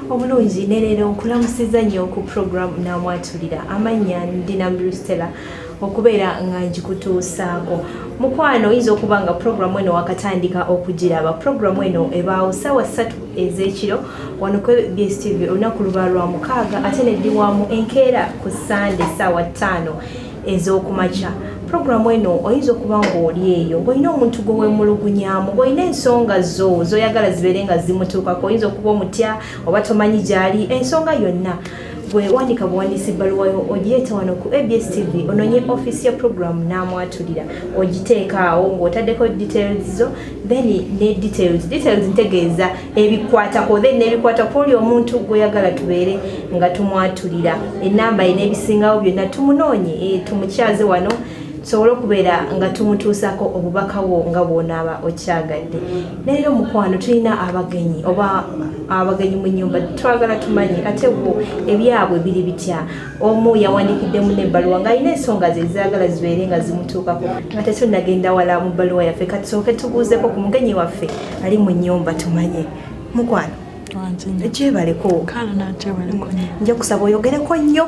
Obulungi. Ne leero nkulamusiza nnyo ku program Namwatulira. Amannya ndi Nambiru Stella, okubeera nga ngikutuusaako. Mukwano, oyinza okuba nga programu eno wakatandika okugiraba. Programu eno ebaawo saawa 3 ez'ekiro wano ku BSTV olunaku luba lwa mukaaga, ate neddibwamu enkeera ku Sande saawa 5 ez'okumakya. Programu eno oyinza okuba ng'oli eyo ng'olina omuntu gwe weemulugunyamu, ng'olina ensonga zo z'oyagala zibeere nga zimutuukako. Oyinza okuba omutya oba tomanyi gy'ali. Ensonga yonna, gwe wandika buwandiisi bbaluwa yo, ogireeta wano ku ABS TV, ononye ofiisi ya programu N'amwatulira, ogiteeka awo ng'otaddeko details zo, then ne details ntegeeza ebikwatako, then n'ebikwata ku oli omuntu gw'oyagala tubeere nga tumwatulira, enamba ye n'ebisingawo byonna, tumunoonye, tumukyaze wano tusobole okubeera nga tumutuusako obubaka bwo nga bw'onaaba okyagadde. Leero, mukwano, tulina abagenyi oba abagenyi mu nyumba. Twagala tumanye ate bo ebyabwe biri bitya. Omu yawandiikiddemu n'ebbaluwa ng'alina ensonga ze zaagala zibeere nga zimutuukako. Nga tetunnagenda wala mu bbaluwa yaffe, katusooke tubuuzeko ku mugenyi waffe ali mu nnyumba, tumanye. Mukwano, gyebaleko. Nja kusaba oyogereko nnyo.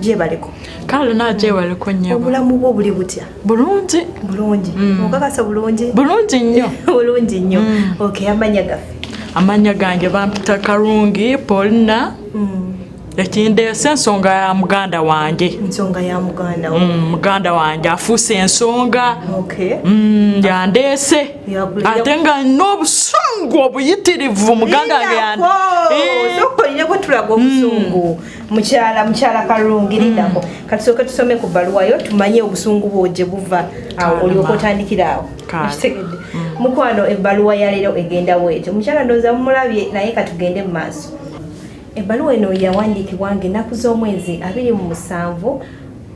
Gyebaleko. Kale, naagyebaleko nnyo. Obulamu bwo buli butya? Bulungi. Bulungi? Okakasa bulungi? Bulungi nnyo. Bulungi nnyo. Okay, amanya gaffe? Amanya gange bampita Karungi Paulina. Ekindeese ensonga ya muganda wange. Ensonga ya muganda wo? Muganda wange afuuse ensonga. Yandeese ate nga nina obusungu obuyitirivu. Muganda wange Sooka olinako tulaga obusungu. Mukyala Karungi, lindako, katusooke tusome ku bbaluwa yo, tumanye obusungu bwo gye buva. Awo olyoka otandikira awo. Okitegedde, mukwano? Ebbaluwa ya leero egenda bwetyo. Mukyala ndowooza mumulabye, naye katugende mu maaso. Ebbaluwa eno yawandiikibwa ng'ennaku z'omwezi 27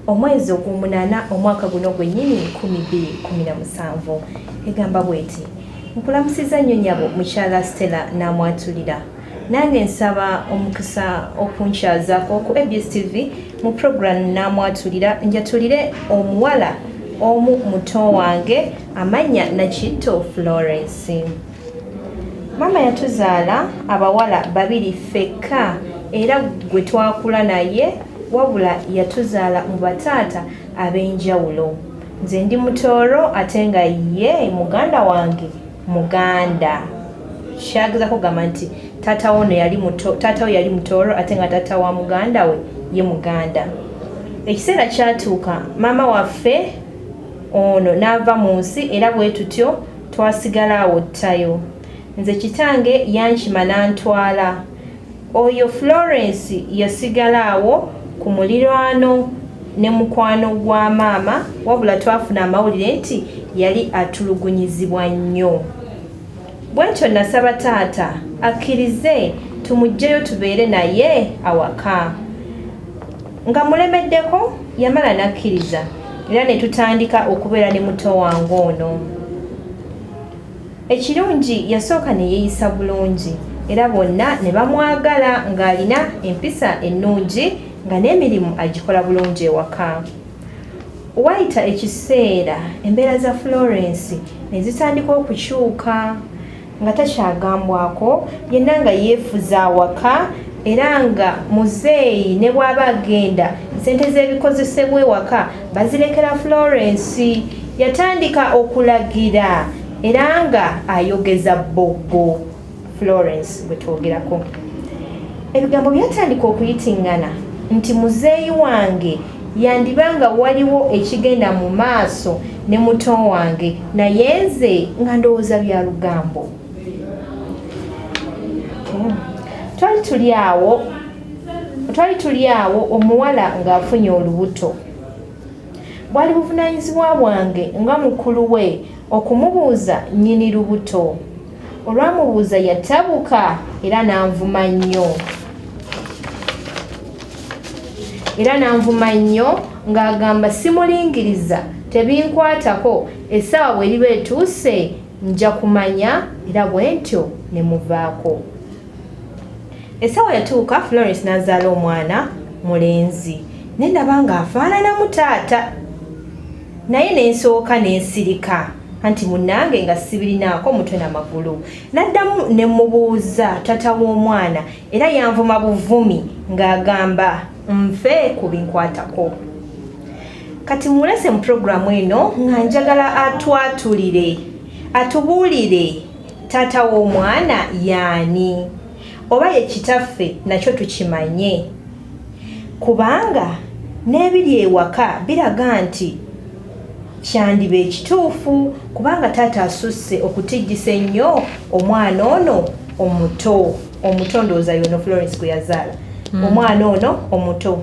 omwezi ogw'omunaana omwaka guno gwennyini 2017. Egamba bweti: "Nkulamusiza nnyo nyabo mukyala Stella N'amwatulira. Nange nsaba omukisa okunkyazaako ku ABS TV mu program N'amwatulira, njatulire omuwala omu muto wange, amannya Nakitto Florence. Maama yatuzaala abawala babiri ffekka era gwe twakula naye, wabula yatuzaala mu bataata ab'enjawulo. Nze ndi Mutooro ate nga ye muganda wange Muganda." Kyagezako kugamba nti taata wo ono yali muto, taata we yali Mutooro ate nga taata wa muganda we ye Muganda. "Ekiseera kyatuuka maama waffe ono n'ava mu nsi, era bwe tutyo twasigala awo ttayo. Nze kitange yankima n'antwala. Oyo Florence yasigala awo ku mulirwano ne mukwano gwa maama, wabula twafuna amawulire nti yali atulugunyizibwa nnyo. Bwentyo nasaba taata akkirize tumuggyeyo tubeere naye awaka. Nga mulemeddeko, yamala n'akkiriza era ne tutandika okubeera ne muto wange ono. Ekirungi yasooka ne yeeyisa bulungi era bonna ne bamwagala ng'alina empisa ennungi nga n'emirimu agikola bulungi ewaka. Wayita ekiseera embeera za Florence ne zitandika okukyuka, nga takyagambwako, yenna nga yeefuza awaka, era nga muzeeyi ne bw'aba agenda, ssente z'ebikozesebwa ewaka bazirekera Florence. Yatandika okulagira era nga ayogeza bboggo Florence bwe twogerako. Ebigambo byatandika okuyitiŋŋana nti muzeeyi wange yandiba nga waliwo ekigenda mu maaso ne muto wange, naye nze nga ndowooza bya lugambo. Twali tuli awo omuwala ng'afunye olubuto. Bwali buvunaanyizibwa bwange nga mukulu we okumubuuza nnyini lubuto. Olwamubuuza yatabuka era n'anvuma nnyo ng'agamba simulingiriza, tebinkwatako, essaawa bw'eriba etuuse nja kumanya, era bwe ntyo ne muvaako. Essaawa yatuuka, Florence n'azaala omwana mulenzi, ne ndaba ng'afaananamu taata, naye ne nsooka ne nsirika. Anti munnange nga sibirinaako mutwe na magulu. Naddamu ne mubuuza taata w'omwana era yanvuma buvumi ng'agamba nfe ku binkwatako. Kati mulese mu puroguramu eno nga njagala atwatulire, atubuulire taata w'omwana y'ani, oba ye kitaffe nakyo tukimanye, kubanga n'ebiri ewaka biraga nti kyandiba ekituufu, kubanga taata asusse okutijjisa ennyo omwana ono omuto. Omuto ndowooza yono Florence gwe yazaala, omwana ono omuto.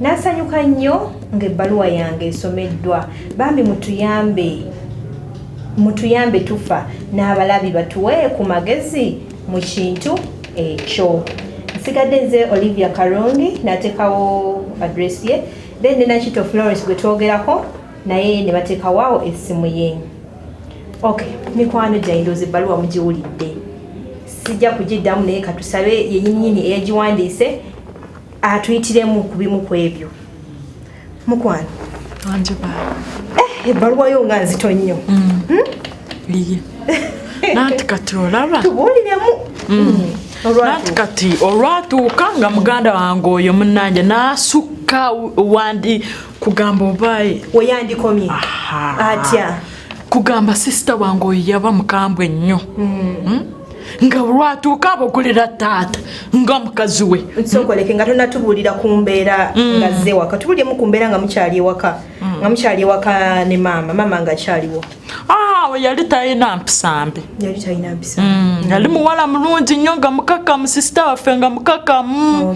N'asanyuka nnyo ng'ebbaluwa yange esomeddwa. Bambi mutuyambe, mutuyambe tufa n'abalabi batuwe ku magezi mu kintu ekyo. Nsigadde nze Olivia Karungi. N'ateekawo address ye, then ne Nakito Florence gwe twogerako naye ne bateekawo essimu ye. Okay, mikwano gyange, ndowooza ebbaluwa mugiwulidde, sijja kugiddamu, naye katusabe yennyininyini eyagiwandiise atuyitiremu ku bimu ku ebyo. Mukwano, Wanje baba. Ebbaluwa yo nga nzito nnyo. Iye. Nanti kati olaba. Tubuuliremu. Nanti kati olwatuuka nga muganda wange oyo munnange n'asukka wandi kugamba obaye weyandikomye. Aha. Atya? Kugamba sister wange oyo yaba mukambwe nnyo. Nga lwatuuka abogolera taata nga mukazi we. Nsokoleke nga tonatubuulira ku mbeera nga zze waka, tubuuliremu ku mbeera nga mukyali ewaka, nga mukyali ewaka ne maama, maama nga akyaliwo. Awo yali talina mpisa mbi. Yali talina mpisa? Yali muwala mulungi nnyo nga mukakamu, sister waffe nga mukakamu.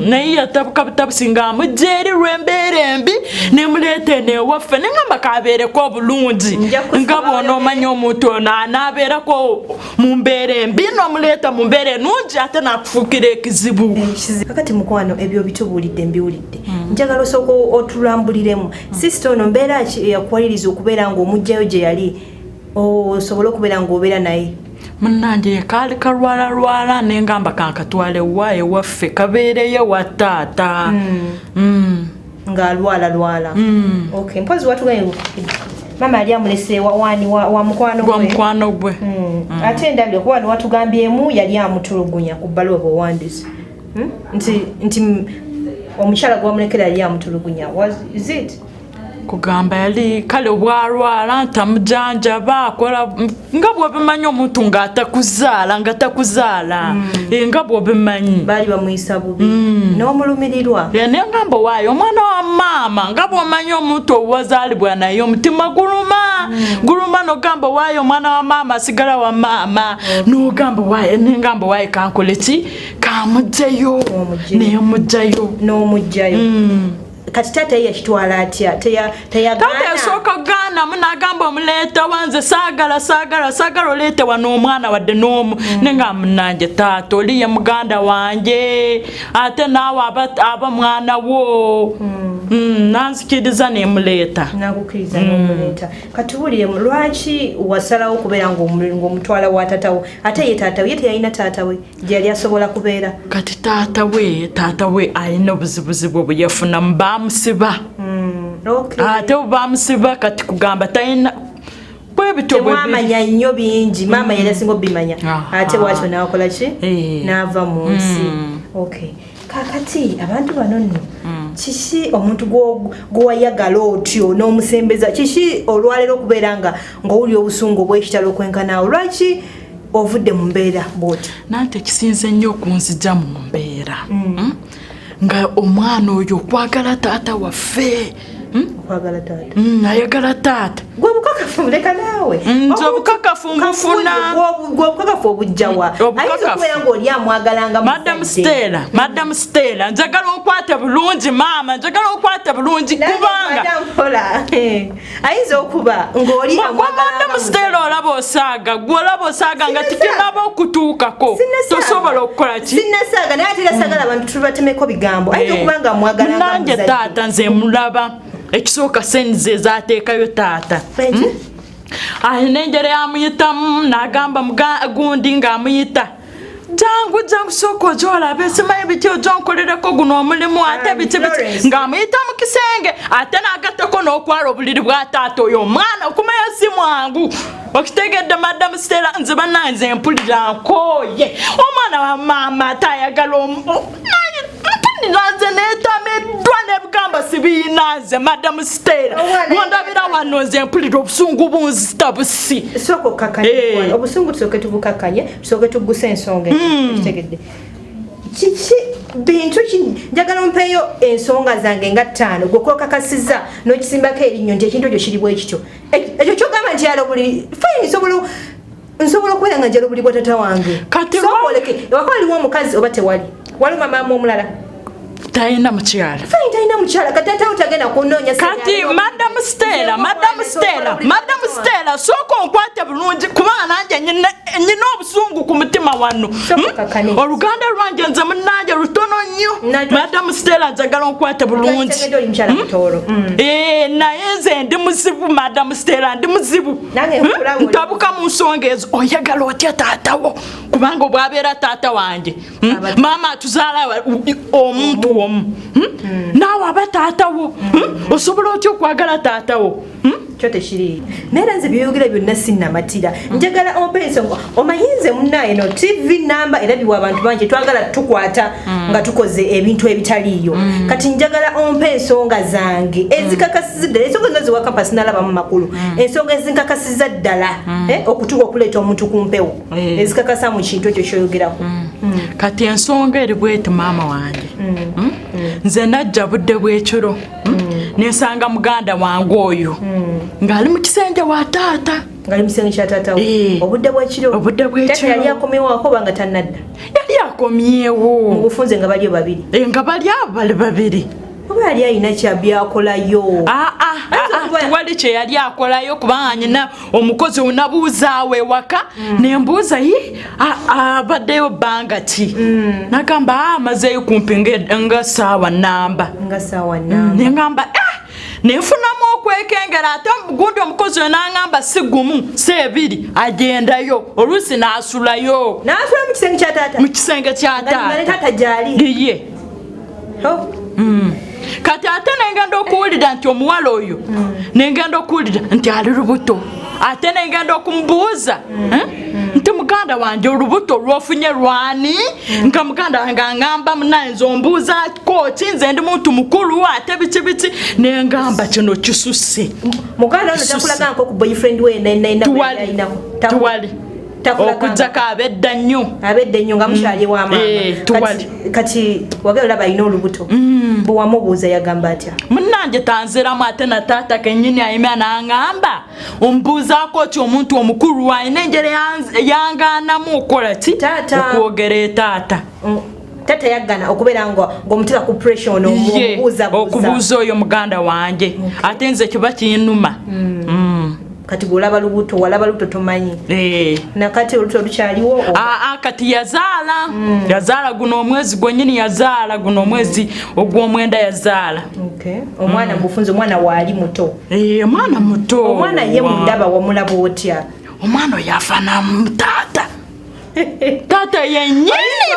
Naye yatabuka butabusi ng'amugja eri lw'embeera embi nemuleeta eno ewaffe, nengamba kabeereko obulungi. Nja kusaba nga bw'onoomanya omuntu ono anaabeerako mu mbeera embi n'omuleeta mu mbeera ennungi ate n'akufuukira ekizibu. Kakati mukwano, ebyo bitubuulidde, mbiwulidde. Njagala osooka otulambuliremu sister ono, mbeera ki eyakuwaliriza okubeera ng'omugjayo gye yali osobole okubeera ng'obeera naye? Munnange kaali kalwalalwala, nengamba kankatwale wa ewaffe kabeereyo wa taata. Ng'alwalalwala? Okay, mpozi watugambye maama yali amulese wani, wa mukwano gwa gwe? Mukwano gwe. Ate ndabye okuba watugambyemu yali amutulugunya ku bbaluwa bwewandiise. Nti omukyala gwamulekera yali amutulugunya. Is it? Kugamba yali kale bwalwala ntamujanjaba, akola nga bwobimanyi omuntu ng'atakuzaala, nga takuzaala. Nga bwobimanyi. Baali bamuyisa bubi n'omulumirirwa. Naye ngamba waayo omwana wa maama, nga bwomanyi omuntu owazaalibwa naye omutima guluma, guluma, nogamba waayo omwana wa maama asigala wa maama, nogamba waayo, nengamba waayo kankole ki, kamugjayo. Omugyeyo. Nemugjayo. N'omugjayo. Kati taata ye yakitwala atya? Teyagaana? Taata yasooka gaanamu n'agamba omuleeta wanze saagala, saagala, saagala oleete wano omwana wadde n'omu. Nenga munange taata oli ye muganda wange ate naawe aba mwana wo. Nanzikiriza nemuleeta. Nakukkiriza n'omuleeta. Katubuuliremu lwaki wasalawo okubeera ng'omutwala wa taata wo, ate ye taata we ye teyalina taata we gye yali asobola kubeera? Kati taata we alina obuzibuzibu bwe yafunamu, bamusiba. Ate bwe bamusiba kati kugamba talina bwe bityo bwe biri. Temwamanya nnyo bingi, maama yali asinga obimanya. Ate bwatyo nakola ki? N'ava mu nsi. Okay, kakati abantu bano nno, kiki omuntu gwewayagala otyo n'omusembeza, kiki olwaleero okubeera nga ng'owulira obusungu obw'ekitalo okwenkanaawo? Lwaki ovudde mu mbeera bw'otyo? Nanti ekisinze ennyo okunzija mu mbeera, nga omwana oyo okwagala taata waffe. Okwagala taata? Ayagala taata. Gwe bukakafu leka naawe. Nze obukakafu mbufuna. Gwe obukakafu obujjawa? Obukakafu. Ayinza okubeera ng'oli amwagalanga Madam muzadde. Stella, Madam Stella, njagala onkwate bulungi maama, njagala onkwate bulungi Nange kubanga kwata mpola. Ayinza okuba ng'oli gwe amwagalanga Madam Stella olaba osaaga, gwe olaba osaaga nga Sinasaaga. tikinaba okutuukako. Sinasaaga. Tosobola okukola ki? Sinasaaga, naye ate era saagala abantu tubatemeko bigambo. Ayinza okuba nga amwagalanga Munange muzadde. taata nze mulaba ekisooka senze zateekayo taata. Eki? Alina enjera yamuyitamu n'agamba gundi ng'amuyita Jangu jangu, sooka ojolabe, simanyi biki, ojonkolereko guno omulimu ate biki biki, ng'amuyita mu kisenge ate n'agattako n'okwala obuliri bwa taata oyo. Omwana okumanya si mwangu, okitegedde Madamu Stella? Nze bannanze mpulira nkooye. Omwana wa maama ate ayagala, mpulira nze neetamiddwa n'ebigamba sibiina. Nze Madamu Stella, wondabira wano, nze mpulira obusungu bunzita busi. Sooka okkakkanye obusungu, tusooke tubukakkanye, tusooke tugguse ensonga eyo. Okitegedde? Kiki bintu ki? Njagala ompeeyo ensonga zange nga ttaano gwe kwokakasiza n'okisimbako erinnyo nti ekintu ekyo kiri bwe kityo. Ekyo kyogamba nti yala buli fine, nsobola okubeera nga njala obuli bwa tata wange. Kati Sooka oleke, ewaka waliwo omukazi oba tewali? Waliwo mamaamu omulala? Talina mukyala. Fine, talina mukyala. Kati tatawo tagenda kunoonya. Kati Madamu Stella, Madamu Stella, Madamu Stella, sooka onkwate bulungi, kubanga nange nyina obusungu ku mutima wano. Sooka kakkane. Oluganda lwange nze munnange lutono nnyo. Madamu Stella, njagala onkwate bulungi. Tegedde oli mukyala mutooro. Eh, naye nze ndi muzibu, Madamu Stella, ndi muzibu. Nange nkulaba oli Ntabuka mu nsonga ezo. Oyagala otya taatawo? Kubanga obwabeera taata wange, Maama atuzaala omuntu omu, Naawe aba taatawo, Osobola otya okwagala taatawo? Kyo tekiri, naye era nze byeyogera byonna sinnamatira. Njagala ompe ensonga. Omanyi nze munnaye no TV namba era biwa abantu bangi, twagala tukwata nga tukoze ebintu ebitaliiyo. Kati njagala ompe ensonga zange ezikakasiza ddala, ensonga zonna ziwa campus nalabamu makulu, ensonga ezinkakasiza ddala okutuuka okuleeta omuntu ku mpewo, ezikakasa mu kintu ekyo kyoyogerako. Kati ensonga eri bweti, maama wange. Nze najja budde bwekiro, Nensanga muganda wange oyo ng'ali mu kisenge wa taata. Ngali mu kisenge kya taatawo? Obudde bwekiro? Obudde bw'ekiro. Taata yali akomyewo oba nga tannadda? Yali akomyewo. Mu bufunze nga baliyo babiri? Eh, nga bali abo bali babiri. Oba yali alina kyabyakolaayo? Ah, ah, ah, ah, tewali kye yali akolayo, kubanga nyina omukozi onabuuzaawo ewaka, nembuuza, "Yi, abaddeyo bbanga ki?" Nagamba, "Ah, amazeeyo kumpi nga saawa namba." Nga saawa namba. Nengamba, "Eh," nenfunamu okwekengera. Ate gundi omukozi oyo naŋŋamba si gumu si ebiri agendayo, oluusi n'asulayo. N'asula mu kisenge kya taata? Mu kisenge kya Nga ne taata. Taata gyali? Ye. Oh. Kati ate nengenda okuwulira nti omuwala oyo, nengenda okuwulira nti ali lubuto. Ate nengenda okumubuuza, eh? Nti muganda wange, olubuto lwofunye lwani? Nga muganda wange aŋŋamba, munaye nze ombuuza koki? Nze ndi muntu mukulu, ate biki biki. Nengamba kino kisusse. Muganda ono Kisusse. takulaga nko ku boyfriend we Tuwali. Tuwali. Okugjako abedda nnyo. Abedda ennyo nga mukyali wa maama. Eh, tuwali. Kati wagala olaba alina olubuto, bwe wamubuuza yagamba atya? Munnange tanziramu. Ate na taata kennyini ayimya n'aŋŋamba, ombuuzaako ki omuntu omukulu? Alina engeri yangaanamu okukola ki? Taata. Okwogera etaata. Taata yaggana okubeera nga ng'omuteeka ku pressure ono? Ye, omubuuzabuuza? Okubuuza oyo muganda wange, ate nze kiba kinnuma. Kati gweolaba lubuto, walaba lubuto, tomanyi? Eh. Nakati olubuto lukyaliwo oba? Aa, kati yazaala, yazaala guno omwezi gwennyini, yazaala guno omwezi ogw'omwenda yazaala. Okay. Omwana mubufunze, omwana waali muto? Eh, omwana muto. Omwana ye mundaba wamulaba otya? Omwana oyo afaanamu taata, taata yennyini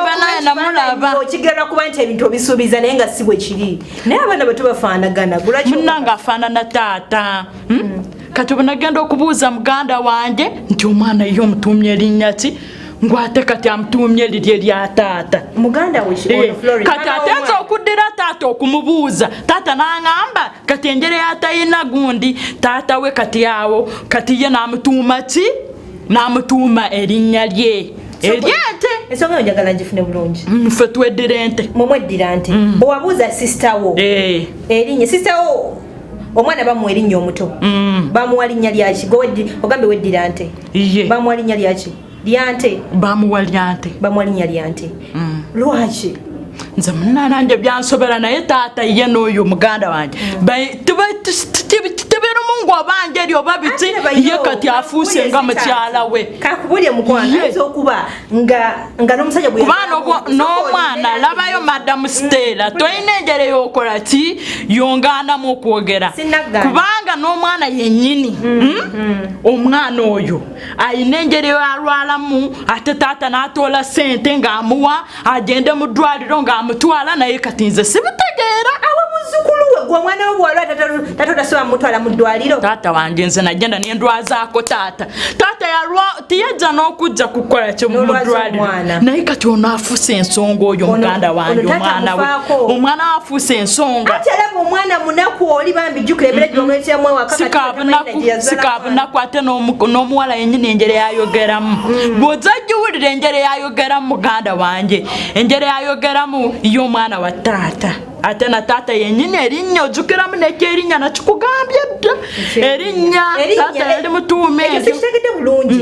banaye namulaba. Okigera kuba nti ebintu obisuubiza naye nga si bwe kiri, naye abaana bato bafaanagana. Gulwaki? Munnange afaanana taata. Kati bwe nagenda okubuuza muganda wange nti omwana ye omutuumye erinnya ki, ngwate kati amutuumye liri erya taata. Muganda we ki? Eh, Ono Florence, kati mwana ate nze w'omwana. okuddira taata okumubuuza, taata n'aŋŋamba kati enjere yatayina gundi taata we. Kati awo kati ye n'amutuuma ki? N'amutuuma erinnya lye eryente. Ensonga eyo njagala ngifune bulungi. Ffe tweddira ente. Mumweddira nte. Bwe wabuuza sister wo erinnya, sister wo omwana bamuwa erinnya omuto, bamuwa linnya lyaki? Gwe ogambe weddira nte? Ye. Bamuwa linnya lyaki? Lyante? Bamuwa lyante. Bamuwa linnya lyante, lwaki? Nze munananje byansobera, naye taata ye n'oyo muganda wange tebirimu ngu oba njeri oba biki. Ye kati afuuse nga mukyala we. Kakubulye mukwano, Ye. ayinza okuba nga n'omusajja gwe Kuba n'omwana Labayo Madamu Stella, tolina enjere yokola ki yongaanamu okwogera, kubanga n'omwana yennyini, Omwana oyo ayina engeri yalwalamu, ate taata n'atoola sente ng'amuwa agende mu ddwaliro ng'amutwala, naye kati nze sibitegeera. Awe muzzukulu we, gwe omwana we bwalwa tata tasobola mutwala mu ddwaliro? Taata wange nze nagenda nendwazaako taata. Taata yalwa tiyajja n'okujja kukola ki mu ddwaliro, naye kati ono afuuse ensonga oyo muganda wange, omwana we, omwana we afuuse ensonga. Ate alaba omwana munaku oli bambi, jjukira emere gyomuleeteramu ewaka. Sikabunaku, ate n'omuwala yennyini enjere yayogeramu, bw'oza giwulira enjere yayogeramu, muganda wange, enjere yayogeramu y'omwana wa taata, ate na taata yennyini erinnya ojjukiramu nekyerinnya nakikugambye dda, erinnya taata yali mutuuma eryo. Sikitegedde bulungi.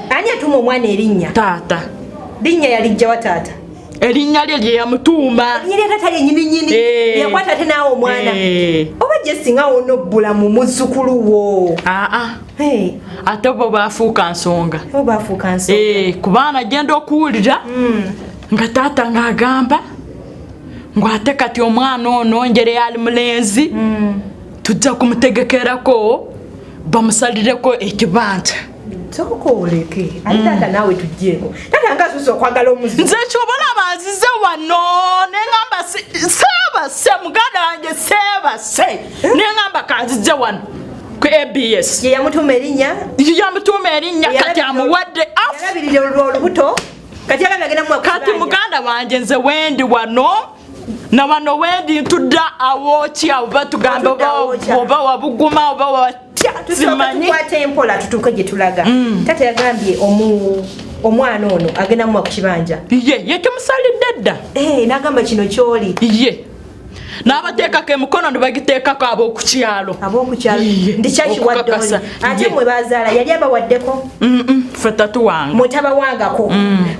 Ani atuuma omwana erinnya? Taata. Linnya yalijjawa taata? Erinnya lye lye yamutuuma. Erinnya lya taata lyennyini nnyini? Yakwata ate naawe omwana, oba gye singa wonobbula mu muzzukulu wo? Aa, ate bo bafuuka nsonga. Bo bafuuka nsonga. Kubaana genda okuwulira nga taata ng'agamba ngu ate kati omwana ono njere yali mulenzi, tujja kumutegekerako bamusalireko ekibanja. Sooka oleke, ate taata naawe tuggyeko taata nga asusse okwagala omuzibu. Nze kyobalaba nzize wano neŋamba seebase muganda wange, seebase, neŋamba kanzize wano ku ABS. Ye yamutuuma erinnya. Yamutuuma erinnya, kati amuwadde. Yalabirira olubuto, kati agenda. Kati muganda wange, nze wendi wano na wano wendi ntudda awooki awo batugamba oba wabuguma oba watya simanyi. Tukwate empola tutuuke gye tulaga. Taata yagambye omwana ono agenda muwa ku kibanja. Ye yekimusalidde dda. N'agamba kino kyoli. Ye n'abateekako emikono ne bagiteekako ab'okukyalo. Ab'okukyalo ndi kyakiwadde oli, ate mwe bazaala yali abawaddeko? Ffe tatuwanga. Mwe tabawangako,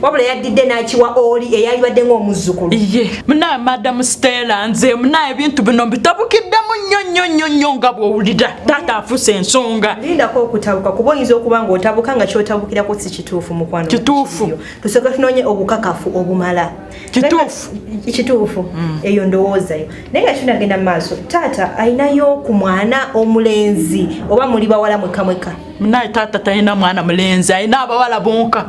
wabula yaddidde n'akiwa oli eyalibadde ng'omuzzukulu. Ye munaye Madamu Stella, nze munaye ebintu bino mbitabukiddemu nnyo nnyo nnyo nnyo nga bw'owulira taata afuuse ensonga. Lindako okutabuka, kuba oyinza okuba ng'otabuka nga kyotabukirako si kituufu, mukwano. Kituufu. Tusooke tunoonye obukakafu obumala. Kituufu. Kituufu, eyo ndowoozayo, naye nga kinagenda mu maaso, taata ayinayo ku mwana omulenzi oba muli bawala mwekka mwekka? Munaye taata talina mwana mulenzi, alina abawala bonka.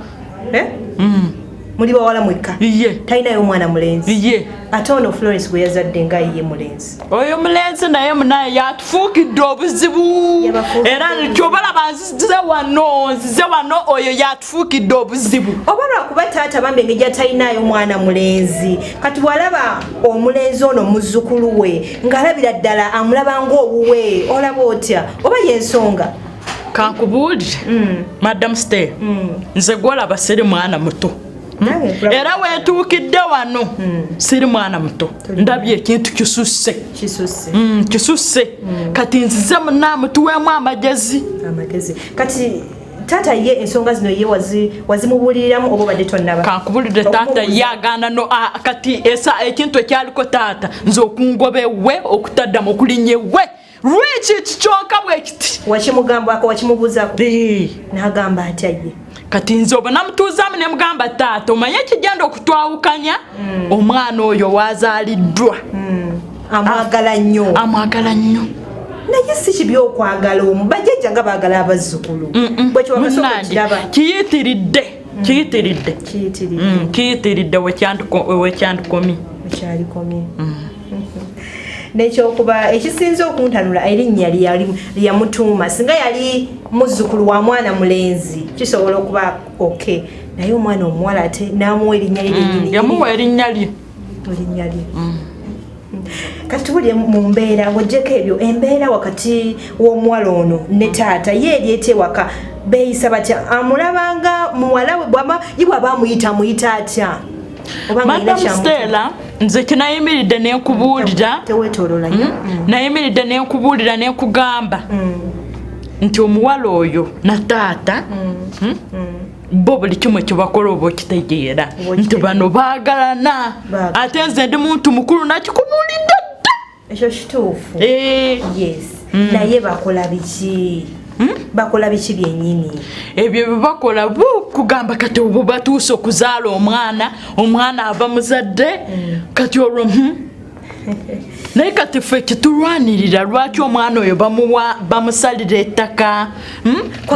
Muli bawala mwekka? Ye. Talinayo omwana mulenzi? Ye. Ate ono Florence gwe yazadde nga ye mulenzi? Oyo mulenzi, naye munaye yatufuukidde obuzibu. Era kyobalaba nzize wano, nzize wano, oyo yatufuukidde obuzibu. Oba lwakuba taata bambi engeri gy'atalinayo mwana mulenzi, kati bw'alaba omulenzi ono muzzukulu we ng'alabira ddala amulaba ng'owuwe, olaba otya oba yensonga? Kankubuulire, Madam Stella, nze gwolaba siri mwana muto, era wetuukidde wano siri mwana muto, ndabye ekintu kisusse. Kisusse. Kisusse. Kati nzize munaamutuweemu amagezi. Amagezi. Kati taata ye ensonga zino ye wazimubuuliriramu oba obadde tonnaba? Kankubulire, taata ye agaana no kati esa ekintu ekyaliko taata nze okungoba ewe, okutaddamu okulinnya ewe lweki ekikyonka bwe kiti. Wakimugambako? Wakimubuuzako? N'agamba atya ye? Kati nze oba namutuuzaamu ne mugamba, taata, omanye ekigenda okutwawukanya, omwana oyo wazaaliddwa. Amwagala nnyo. Amwagala nnyo. Naye si kibi okwagala omu, bajjajja nga baagala abazzukulu bwekyo wakasooka. Munnange, Kiraba. Kiyitiridde, kiyitiridde. Kiyitiridde. Kiyitiridde wekyandikomye. Ekyalikomye nekyokuba ekisinza okuntanula erinnya lyamutuuma. Singa yali muzzukulu wa mwana mulenzi kisobola okuba ok, naye omwana omuwala ate n'amuwa erinnya lye lyennyini. Yamuwa erinnya lye. Erinnya lye. Kati tubulire mu mbeera, ng'oggyeko ebyo, embeera wakati w'omuwala ono ne taata ye eri etya ewaka? Beeyisa batya? Amulabanga muwala we? Bwaba ye bw'aba amuyita, amuyita atya? Oba nga alina Madam Stella, nze kinayimiridde nenkubuulira. Teweetoolola nnyo. Nayimiridde nenkubuulira nenkugamba nti omuwala oyo na taata, bo buli kimu kyebakola oba okitegeera Oba nti bano baagalana. Baagala. Ate nze ndi muntu mukulu, nakikubuulidde dda. Ekyo kituufu. Eh, Yes, naye bakola biki? Bakola biki byennyini? Ebyo byebakola kugamba kati obwo batuuse okuzaala omwana, omwana ava muzadde, kati olwo Naye kati ffe kitulwanirira lwaki omwana oyo bamusalira ettaka?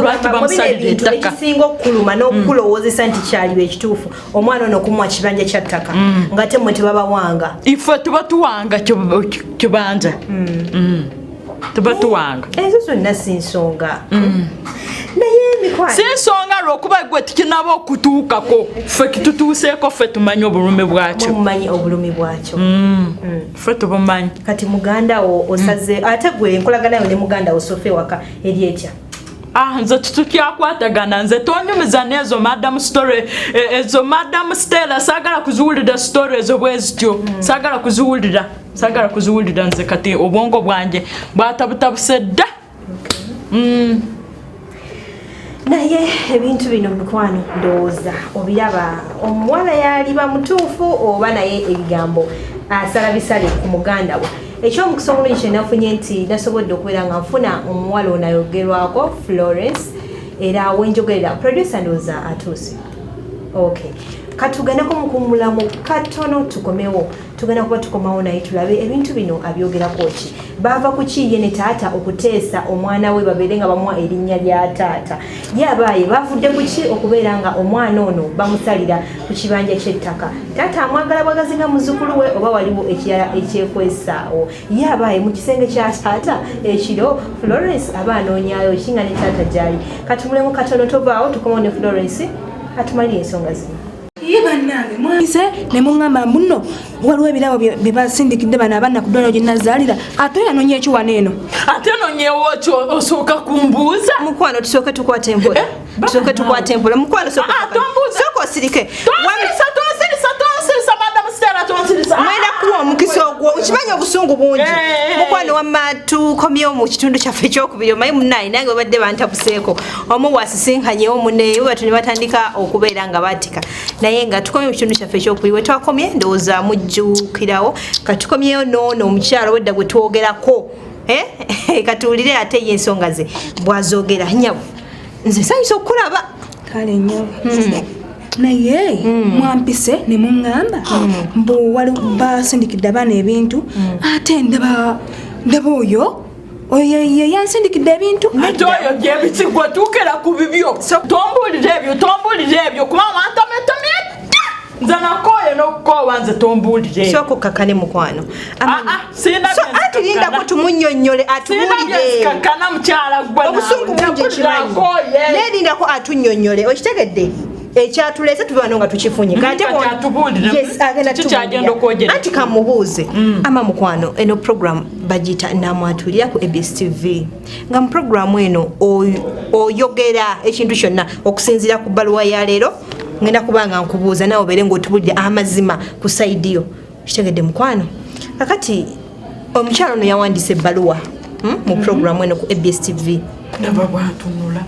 Lwaki bamusalira ettaka? Ekisinga okukuluma n'okukulowoozesa nti kyaliba ekituufu omwana ono okumuwa kibanja kya ttaka nga te mmwe tebabawanga. Ife tubatuwanga kibanja. Tubatuwanga. Ezo zonna si nsonga. Naye mikwano. Si nsonga lw'okuba gwe tukinaba okutuukako. Ffe kitutuuseeko ffe tumanyi obulumi bwakyo. Mumanyi obulumi bwakyo. Ffe tubumanyi. Kati muganda wo osaze ate gwe enkolagana yo ne muganda wo Sophie waka eri etya? Nze tutukyakwatagana, nze tonyumiza n'ezo madam story, ezo madam Stella saagala kuziwulira story ezo bwe zityo. Saagala kuziwulira. Saagala kuziwulira nze kati obwongo bwange bwatabutabuse dda. Naye ebintu bino mikwano ndowooza obiraba omuwala yaliba mutuufu oba naye ebigambo asala bisale ku muganda we. Ekyomukisa omulungi kye nafunye nti nasobodde okubeera nga nfuna omuwala ono ayogerwako Florence, era wenjogerera producer ndowooza atuuse. Okay. Katugendeko mu kuwummulamu katono tukomewo. Tugenda kuba tukomawo naye tulabe ebintu bino abyogerako ki. Baava ku ki ye ne taata okuteesa omwana we babeere nga bamuwa erinnya lya taata. Ye abaaye bavudde ku ki okubeera nga omwana ono bamusalira ku kibanja ky'ettaka. Taata amwagala bwagazi nga muzzukulu we oba waliwo ekirala ekyekwesaawo. Ye abaaye mu kisenge kya taata ekiro Florence aba anoonyaayo ki nga ne taata gy'ali. Katumulemu katono tovaawo tukomawo ne Florence atumalire ensonga zino. Ye bannange mwanze ne muŋŋamba mbu nno waliwo ebirabo bye basindikidde bano abaana ku ddwaliro gye nazaalira, ate oyo anoonya eki wano eno? Ate nonyewo ki osooka kumbuuza? Mukwano tusooke tukwate empola. Tusooke tukwate empola. Mukwano sooka tukwate. Tombuuza. Sooka osirike. Tonsirisa, tonsirisa, tonsirisa, Madam Stella, tonsirisa. Mwenda kuwa omukisa ogwo, okimanyi obusungu bungi. Mukwano wamma tukomyewo mu kitundu kyaffe ekyokubiri, omanyi munnaye nange babadde bantabuseeko. Omu bw'asisinkanyewo munne, bo batu ne batandika okubeera nga batika. Naye nga tukomye mu kitundu kyaffe ekyokubiri, we twakomye ndowooza mujjukirawo. Katukomyeyo n'ono omukyala wedda gwe twogerako. Katuwulire ate ye ensonga ze bw'azoogera. Nnyabo, nze nsanyusa okukulaba. Kale nnyabo. Naye mwampise ne muŋŋamba mbu wali basindikidde abaana ebintu, ate ndaba oyo oyo ye yansindikidde ebintu. Ate oyo gyebiki gwe tuukira ku bibyo. Tombuulira ebyo, tombuulira ebyo, kuba wantometomye dda. Nze nakooye n'okukoowa, nze tombuulira ebyo. Sooka okkakkane mukwano. Sirina So, bye anti lindako nzikakkana. tumunnyonnyole, Sirina bye atubuulire. nzikakkana mukyala gwe naawe. Obusungu bungi Nja ekimanyi. nkooye. Naye lindako atunnyonnyole, okitegedde? Ekyatuleese tuve wano nga tukifunye. Kati Kati atubuulire. Yes, agenda Kiki kyagenda tubuulira. okwogera? Anti kamubuuze. Ama mukwano, eno program bagiyita Namwatulira ku ABS TV. Nga mu program eno oyogera ekintu kyonna okusinziira ku bbaluwa ya leero, ngenda kuba nga nkubuuza naawe obeere ng'otubuulira amazima ku sayidi yo. Kitegedde mukwano? Kakati omukyala ono yawandiise ebbaluwa, mu program eno ku ABS TV. Ndaba bw'atunula.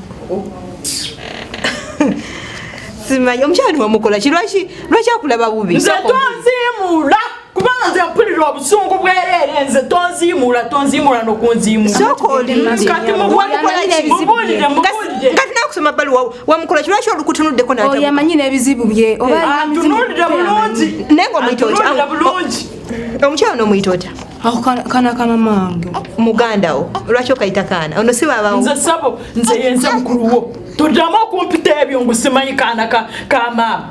Simanyi omukyala wamukola ki? Lwaki akulaba bubi? Nze tonziimuula, kubanga nze mpulira obusungu bwereere. Nze tonziimuula, tonziimuula n'okunziimuula. Sooka olinde. Kati Wamukola ki? mubuulire, mubuulire. Nga tulina okusoma bbaluwa, wamukola ki? Lwaki olukutunuddeko n'atabuka? Oyo amanyi n'ebizibu bye. Oba alina emizibu Atunuulire bye bulungi. Naye ng'omuyita otya? Atunuulire bulungi. Omukyala ono omuyita otya? Ako kana ka mama wange. Muganda wo. Lwaki okayita kaana? Ono si baabawo. Nze ssabo, nze yenze mukulu wo. Toddamu okumpita ebyo ngu simanyi kaana ka maama.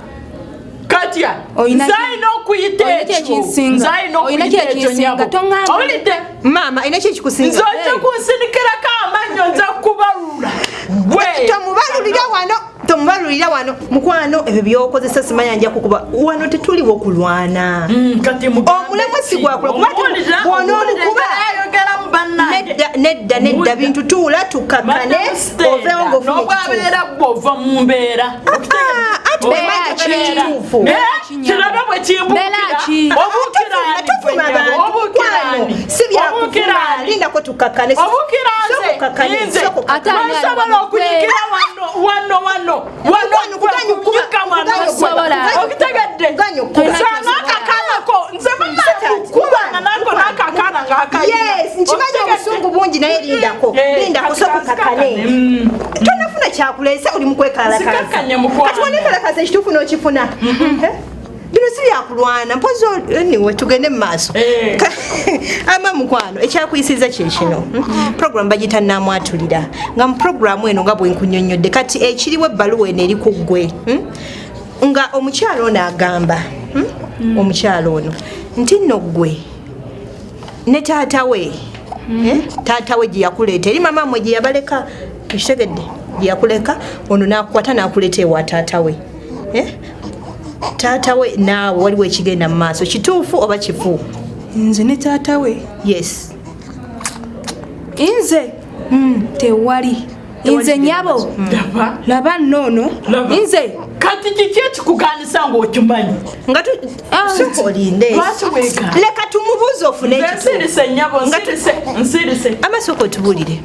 Katya, Oyina nze ki- alina okuyita oyina ki ekyo. ekinsinga? Nze alina Oyina okuyita ki ekyo, ekinsinga? nnyabo. Toŋŋamba. Owulidde? Maama, olina ki ekikusinga? Nze ojja kunsinikirako amannyo, nja kubalula. Gwe. Tomubalulira wano, tomubalulira wano. Mukwano, ebyo by'okozesa simanya nja kukuba. Wano tetuliwo kulwana. Kati mugambe Omulemwa si ki? gwakula, kuba ati Omuwulira, bw'onoomukuba. omuwulira ayogeramu bannange. Nedda, nedda, nedda, Omuwulira. bintu tuula tukakkane, Madam Stella, oveewo ng'ofunye n'obwabeera ekituufu. gwe ova mu mbeera. Ati Oba bwe mbeera. kituufu. Kirabe bwe kimbuukira. Mbeera ki? Obuukira ani Tufuma gwe abantu, Obuukira mukwano. ani? Si byakuvuma. Obuukira ani? Lindako tukakkane. Obuukira nze. Sooka okakkane, Nze. sooka okakkane. Ate ani Nsobola ali wano? okunyikira wano, wano, wano. Wano, Mukwano, kuganya okuba, kunyika wano. kuganya okuba, Osobola. Okitegedde? Kuganya okuba. Nze n'akakanako, nze bannange kubanga nako n'akakana ng'akayina. Yes, nkimanyi Okitegedde? obusungu bungi naye lindako. Lindako, lindako, sooka okakkane. Tonafuna kyakuleese, oli mu kwekalakaasa. Nzikakkanye, mukwano. Kati wanekalakaasa ekituufu n'okifuna. Eh? Bino si byakulwana, mpozi anyway, tugende mu maaso. Ama mukwano, ekyakuyisiza kye kino. Program bagiyita Naamwatulira, nga mu programu eno nga bwe nkunnyonnyodde kati ekiriwo, ebbaluwa eno eri ku ggwe, Nga omukyalo ono agamba, Omukyalo ono nti nno ggwe ne taata we, taata we gye yakuleeta eri mama mmwe gye yabaleka, ekitegedde, gye yakuleka ono n'akukwata n'akuleeta ewa taata we, Eh? Taata we naawe waliwo ekigenda mu maaso, kituufu oba kifu? Nze ne taata we? Yes. Nze tewali. Nze nyabo. Laba. Laba nno ono. Laba. Nze. Kati kiki ekikuganisa ng'okimanyi? Nga tu sooka olinde. Lwaki weegaana? Leka tumubuuze ofune Nze ekituufu. nsirise nnyabo, nsirise, nsirise. Amasooka otubuulire,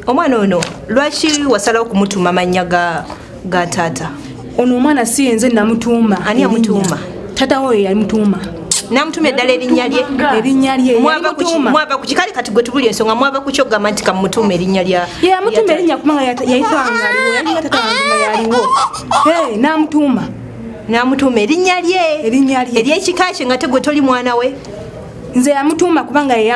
omwana ono lwaki wasalawo okumutuuma mannya ga taata? Ono omwana si yenze namutuuma. Ani yamutuuma? Erinnya. Taata we oyo yamutuuma. Namutuuma eddala erinnya lye? Erinnya lye yamutuuma. Mwava ku kikale kati gwe tubuli ensonga, mwava ku kyogamba nti kamutuuma erinnya lya Ye yamutuuma lya taata. erinnya kubanga yayita wange aliwo, yalinga taata wange nga yaliwo. Hey, n'amutuuma. N'amutuuma erinnya lye. Erinnya lye. Ery'ekika kye, nga te gwe toli mwana we. Nze yamutuuma kubanga ye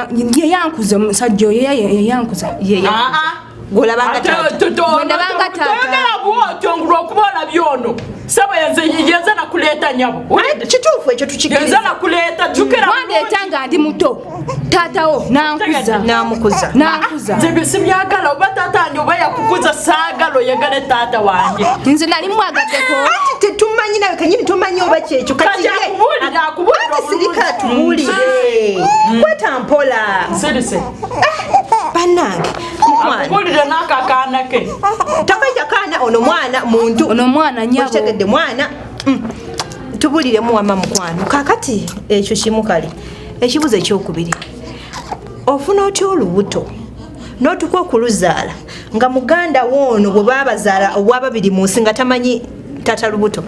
yankuza, omusajja oyo ye yankuza. Ye Ah, ah. Gw'olabanga Ate taata. Gw'olabanga taata. Toyogera bw'otyo ngu lw'okuba olabye ono. Sebo yenze nakuleeta nnyabo. Aye, kituufu ekyo tukikkiriza. Yenze nakuleeta, jjukira Wandeeta bulungi. nga ndi muto, taatawo n'ankuza. N'amukuza. N'ankuza. Nze ebyo sibyagala, oba taata wange oba yakukuza, saagala oyagale taata wange. Nze nali mwagaddeko. Anti tetumanyi, nawe kenyini tomanyi oba kyekyo. Kati Kati ye- akubuulire, akubuulire Anti sirika, obulungi. atubuulire. Kwata mpola. Nsirise. Bannange, mukwano. Akubuulire n'akakaana ke. Takaita kaana, ono mwana muntu. Ono mwana nnyabo. Okitegedde, mwana. Tubuuliremu wama mukwano. Kaakati ekyo kimu kale. Ekibuuzo ekyokubiri. Ofuna otya olubuto n'otuuka okuluzaala nga muganda wo ono bwe baabazaala obwababiri mu nsi nga tamanyi taata lubuto?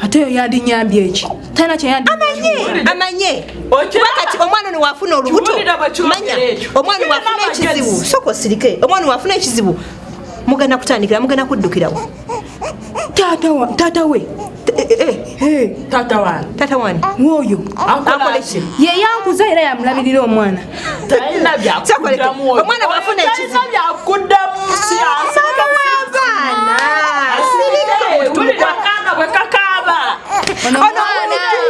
Ate oyo yandinyambye eki? Talina kye yandinyambye. Amanye, amanye. Okiraba? Kuba kati omwana ono waafuna olubuto, Kiwulira bwe kyogera manya, ekyo. omwana Kirina waafuna amagezi. ekizibu, sooka osirike. Omwana waafuna ekizibu, mugenda kutandikira, mugenda kuddukirawo. Taata taata we. Hey, Taata wange. Taata wani? Woyo. Akola Akola ki? ki? Ye yankuza era yamulabirira omwana. Talina byakuddamu oyo. Omwana bw'afuna ekizibu. Talina byakuddamu, si asirika. Abaana. Asirike, wulira akaana bwe kakaaba. Ono mwana,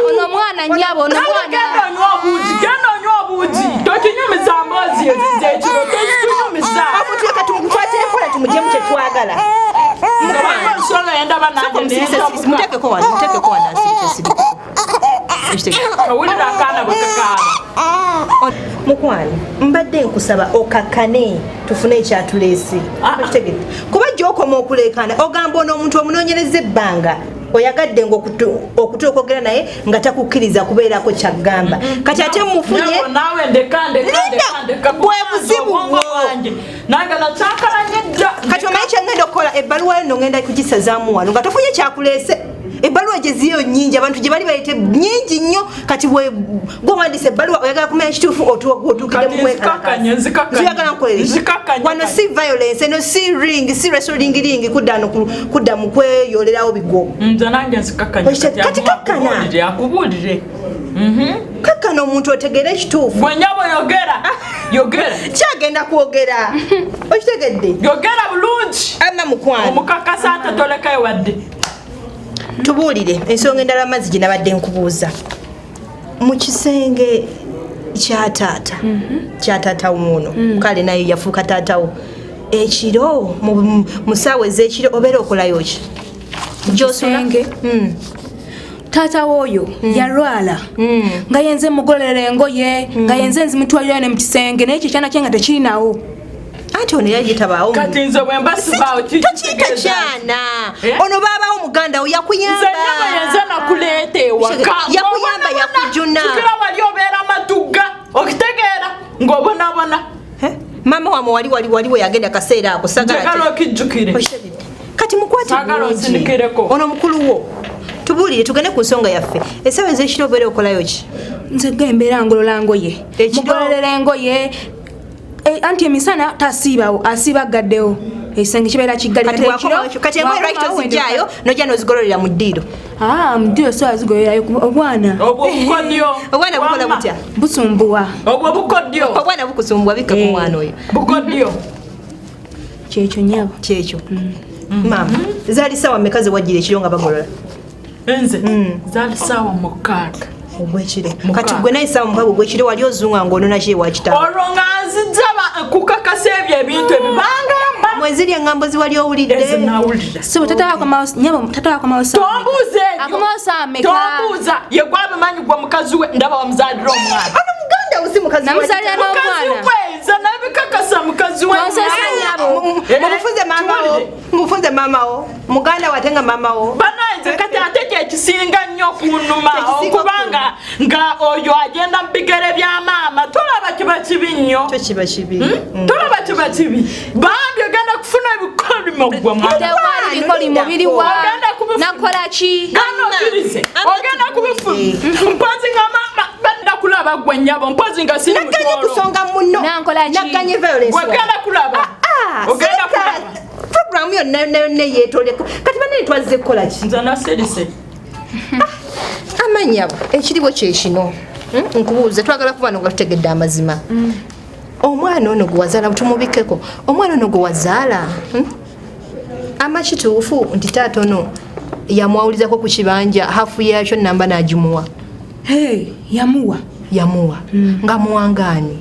ono mwana nnyabo, ono Kale mwana. genda onywa obuugi, genda onywa obuugi. Tokinyumiza mboozi eziza ekiro, tokitunyumiza. Omuntu leka tumukwate empola, tumugyemu kye twagala. Nze waliwo ensonga yendaba nange Omusirike, nentabuka. muteekeko wano, muteekeko wano, asirike, sirike. Ekitegeeza. Kawulira akaana bwe kakaaba. Mukwano, mbadde nkusaba okakkane tufune ekyatuleese. Ah. Okitegedde? Kuba gy'okoma okuleekaana, ogamba ono omuntu omunoonyereza ebbanga oyagadde nga okutuuka okwogera naye nga takukkiriza kubeerako kyaggamba, kati ate mufunye. Naawe, naawe ndeka, ndeka, Linda, ndeka, ndeka. bwe buzibu Obwongo bwo. bwange. Nange nakyakalanye dda. Kati omanyi kyengenda okukola? Ebbaluwa yo nno ngenda kugisazaamu wano nga tofunye kyakuleese. Ebbaluwa gye ziriyo nnyingi, abantu gye bali baleete nnyingi nnyo. Kati gwe wandiise ebbaluwa oyagala kumanya kituufu, otuukidde Kati mu nzikakkanye, nzikakkanye. Oyagala nkolere ki? Nzikakkanye. Wano si violence, eno si ring, si wrestling ring, kudda no kudda mu kweyolerawo bigwo. Nze nange nzikakkanye. Kati kakkana. Akubuulire, akubuulire. Kakkana omuntu otegeere ekituufu. Gwe nnyabo yogera, yogera. Kyagenda kwogera, okitegedde? Yogera bulungi. Ama mukwano, Omukakasa ate tolekayo wadde. Tubuulire ensonga endala, amazzi gye nabadde nkubuuza. Mu kisenge kya taata, kya taata wuuno, kale naye yafuuka taatawo, ekiro mu ssaawa ez'ekiro obeera okolayo ki gy'osula? Kisenge? Taata w'oyo yalwala nga yenze mugolera engoye, nga yenze nzimutwalirayo ne mu kisenge, naye ekyo ekyana kye nga tekirinawo. Anti ono yali tabaawo. Kati nze bwe mba sibaawo Tokiyita kyana. Eh? Ono baabaawo muganda wo, yakuyamba. Nze nyabo yenze nakuleeta ewaka. Yakuyamba, yakujuna. Kikira wali obeera matugga, okitegeera ng'obonabona. Eh? Maama wamwe wali we yagenda kaseera ako sagala. Njagala okijjukire. Okitegedde? Kati mukwate Saagala bulungi. onsindikireko. Ono mukulu wo, tubuulire, tugende ku nsonga yaffe. Essaawa ez'ekiro obeera okolayo ki? Nze ga embeera ngolola ngoye. Ekiro? Mugololera engoye. Anti emisana tasiibawo, asiiba aggaddewo, ekisenge kibeera kiggalira. Kati bw'akomawo, kati engoye lwaki tozijjaayo nojja n'ozigololera mu ddiiro? Mu ddiiro so azigolerayo kuba obwana. Obwo bukodyo. Obwana bukola Wamma. butya? Busumbuwa. Obwo bukodyo. Obwana bukusumbuwa, bikka ku mwana oyo. Bukodyo. Kyekyo nyabo. Kyekyo. Maama, zaali ssaawa mmeka ze wajjira ekiro nga bagolola? Nze zaali 6:00 ogw'ekiro. 6. Kati gwe naye 6:00 ogw'ekiro wali ozunga ng'onona ki ewa kitaawo? Olwo nga nzijja kukakasa ebyo ebintu ebyo bangamba. Mweziri eŋŋambo ziwali owulidde? Ezo nawulira. Sebo, tata wakomawo, nyabo, tata wakomawo saa mmeka? Tombuuza ebyo. Akomawo saa mmeka? Tombuuza. Ye gwabimanyi gwe mukazi we, ndaba wamuzaalira omwana. Ono muganda wo si mukazi wa Namuzaalira kitaawo. n'omwana. Mukazi we, nze nabikakasa mukazi we. Nonsense nyabo. Mumufunze maama wo. Kiwulire. Mufunze maama wo. Muganda we ate nga maama wo. Bannange kati ate kyekisinga nnyo kunnuma, Kyekisinga okubanga nga oyo agenda mu bigere bya maama, tolaba kiba kibi nnyo. Kyo kiba kibi. Tolaba kiba kibi. Bambi ogenda kufuna ebikolimo gwe mwana. Tewali bikolimo biriwa. Ogenda kubifuna. Nakola ki? Gana okkirize. Ogenda kubifuna. Mpozi nga maama badda kulaba gwe nnyabo, mpozi nga siri Nagganye mutwalo. kusonga muno. Nankola ki? Nagganye violence. Gwe genda kulaba. Ogenda Sirika. kulaba. Programu yonna yonna yonna yeetooleko. Kati bannange twazze kukola ki? Nze nasirise. Amannya ekiriwo kye kino. Nkubuuze, twagala kuba nga tutegedde amazima. Omwana ono gwe wazaala, tumubikkeko. Omwana ono gwe wazaala, Ama kituufu nti taata ono yamwawulizako ku kibanja, hafu yakyo namba n'agimuwa? Hey, yamuwa. Yamuwa. Nga muwangaani?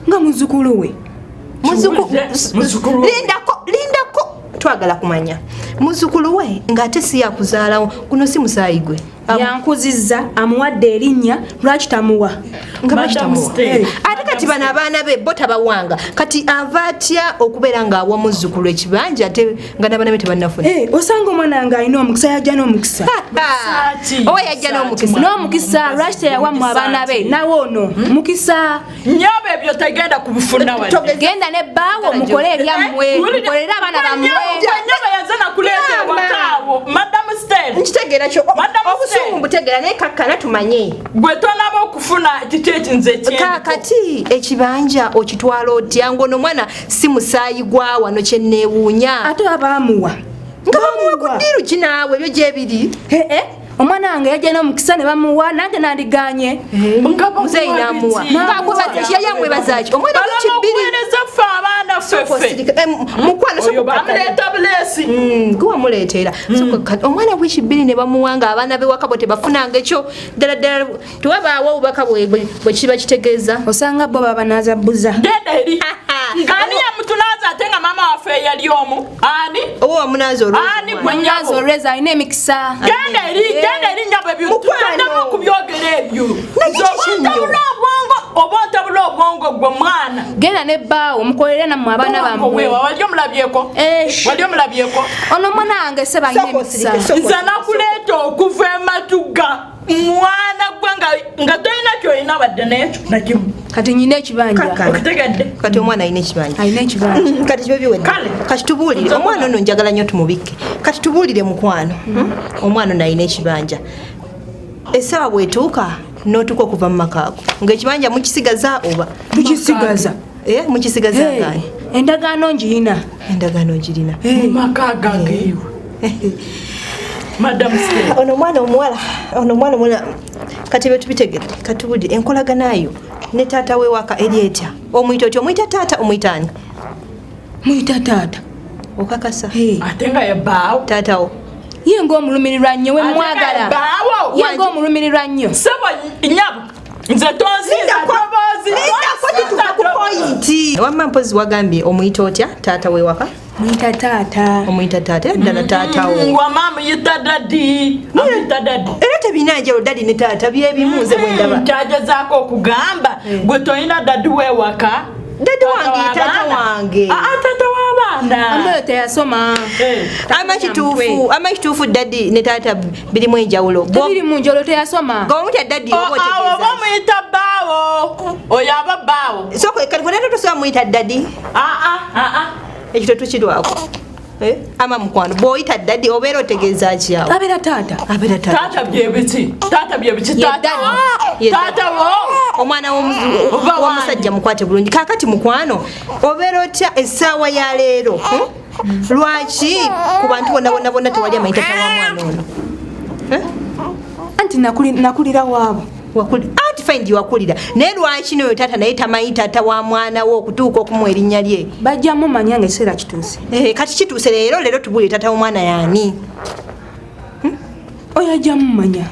Nga muzzukulu we. Muzzukulu we. Lindako, lindako. Twagala kumanya. Muzzukulu we ng'ate si yakuzaalawo, guno si musaayi gwe. Yankuzizza, amuwadde erinnya, lwaki tamuwa? Nga lwaki Madam tamuwa? Stella. Ate kati bano abaana be bo tabawanga. Kati ava atya okubeera ng'awa muzzukulu ekibanja ate nga n'abaana be tebannafuna? Osanga omwana nga alina omukisa, yajja n'omukisa. Saaki. Oba yajja n'omukisa. N'omukisa, lwaki teyawa mu abaana be? Nawe ono, mukisa. Nnyabo ebyo tegenda kubifuna wadde. Genda ne bbaawo mukole ebyammwe, mukolere abaana bammwe. Nnyabo yaze nakuleeta ewakaawo. Madam Stella. Nkitegeera kyo. Madam Obusungu Stella. mbutegeera, naye kakkana tumanye. Gwe tonaba okufuna kiki ekinze kye. Kaakati ekibanja okitwala otya ng'ono omwana si musaayi gwa wano kye neewuunya? Ate baba bamuwa. Nga bamuwa ku ddiiru ki naawe ebyo gyebiri? Omwana wange yajja n'omukisa ne bamuwa, nange nandiganye. Nga bamuwa Muzeeyi n'amuwa. biki? Nga akwebaza ki? Yali amwebaza ki? Omwana Balaba w'ekibiri. okuweereza ffe abaana ffe ffe. Osirika. Mukwano, Oyo sooka bamuleeta buleesi. Gwe wamuleetera. Sooka omwana w'ekibiri ne bamuwa nga abaana b'ewaka bo tebafunanga ekyo. Ddala ddala tewabaawo obubaka bwe kiba kitegeeza. Osanga bo babanaaza bbuza. Genda eri. Ng'ani yamutunaaza ate nga maama waffe eyali omu? Ani? Oba wamunaaza olw'ezo Ani omwana? gwe Munaaza nnyabo? olw'ezo alina emikisa. Genda eri, genda eri nnyabo ebyo. Mukwano. Toddamu okubyogera ebyo. Naye Nze kiki oba nnyo? ontabula obwongo, oba ontabula obwongo gwe mwana. Genda ne bbaawo mukolere nammwe abaana Obwongo bammwe. weewa, wali omulabyeko? Wali omulabyeko? Ono omwana wange ssebo alina Sooka emikisa. osirike, sooka Nze nakuleeta okuva e Matuga. Mwana gwe nga tolina ky'olina wadde n'ekyo nakimu. Kati nnyina ekibanja. Kakkana. Okitegedde? Kati omwana alina ekibanja. Alina ekibanja. Kati kibe biwedde. Kale. Kati tubuulire omwana ono, njagala nnyo tumubikke. Kati tubuulire mukwano. Omwana ono alina ekibanja. Essaawa bw'etuuka n'otuuka okuva mu maka ago, ng'ekibanja mukisigaza oba? Tukisigaza. Mukisigaza ngaani? Endagaano ngirina. Endagaano ngirina. Mu maka gange iwe. Madam Stella. Ono omwana omuwala, ono omwana omuwala, kati bye tubitegedde. Kati tubuulire enkolagana yo ne taata w'ewaka eri etya? Omuyita otya? Omuyita taata, omuyita ani? Muyita taata. Okakasa? Ate nga ye bbaawo. Taata wo. Ye ng'omulumirirwa nnyo we Ate nga mwagala. ye bbaawo. Ye ng'omulumirirwa nnyo. Ssebo nnyabo, nze tonziiza ddoboozi. Lindako tutuuka ku point. Wamma mpozi wagambye omuyita otya taata w'ewaka? Muyita taata. Omuyita taata, era ddala taata wo. Wamma amuyita daddy. Amuyita daddy. Era tebirina njawulo, daddy ne taata byebimu nze bwe ndaba. Kyagezaako okugamba gwe tolina daddy w'ewaka. Daddy wange ye taata wange. Taata w'abaana. Ambayo teyasoma. Ama kituufu daddy ne taata birimu enjawulo. Tebiri mu njawulo, teyasoma. Ng'omutya daddy oba Awo otegeeza oba omuyita bbaawo. Oyo aba bbaawo. Sooka kati gwe taata tosobola muyita daddy. Ekyo tetukirwako. Ama mukwano, bw'oyita daddy obeera otegeeza ki awo? Abeera taata. Abeera taata. Taata bye biki? Taata bye biki? Ye Taata. daddy. Taata wo. Omwana w'omusajja mukwate bulungi. Kaakati mukwano, obeera otya essaawa ya leero? Lwaki ku bantu bonna bonna bonna tewali amanyi taata wa mwana ono? Anti nakulira waabwe. Anti find wakulira. Naye lwaki n'oyo taata naye tamanyi taata wa mwana wo okutuuka okumuwa erinnya lye? Bajja mumanya ng'ekiseera kituuse. Kati kituuse leero, leero tubuulire taata w'omwana yaani? Oyo ajja mumanya.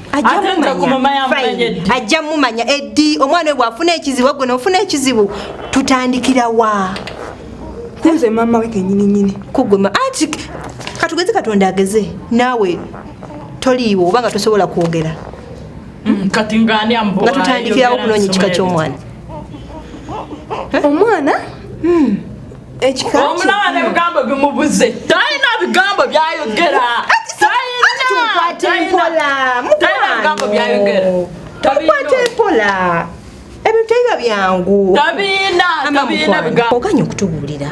Ajja mumanya. Eddi omwana we bw'afuna ekizibu, gwe n'ofuna ekizibu, tutandikira wa? Kunze maama we kennyini nnyini. Kugwe anti katugeze Katonda ageze naawe toliiwo oba nga tosobola kwogera. Kati ngani nga tutandikirawo okunoonya ekika ky'omwana. Omwana? Ekika kye. Omulaba n'ebigambo bimubuze. Talina bigambo byayogera. Tukwate mpola. Talina bigambo byayogera. Tukwate mpola. Ebintu tebiba byangu. Tabina bigambo. Oganye okutubuulira.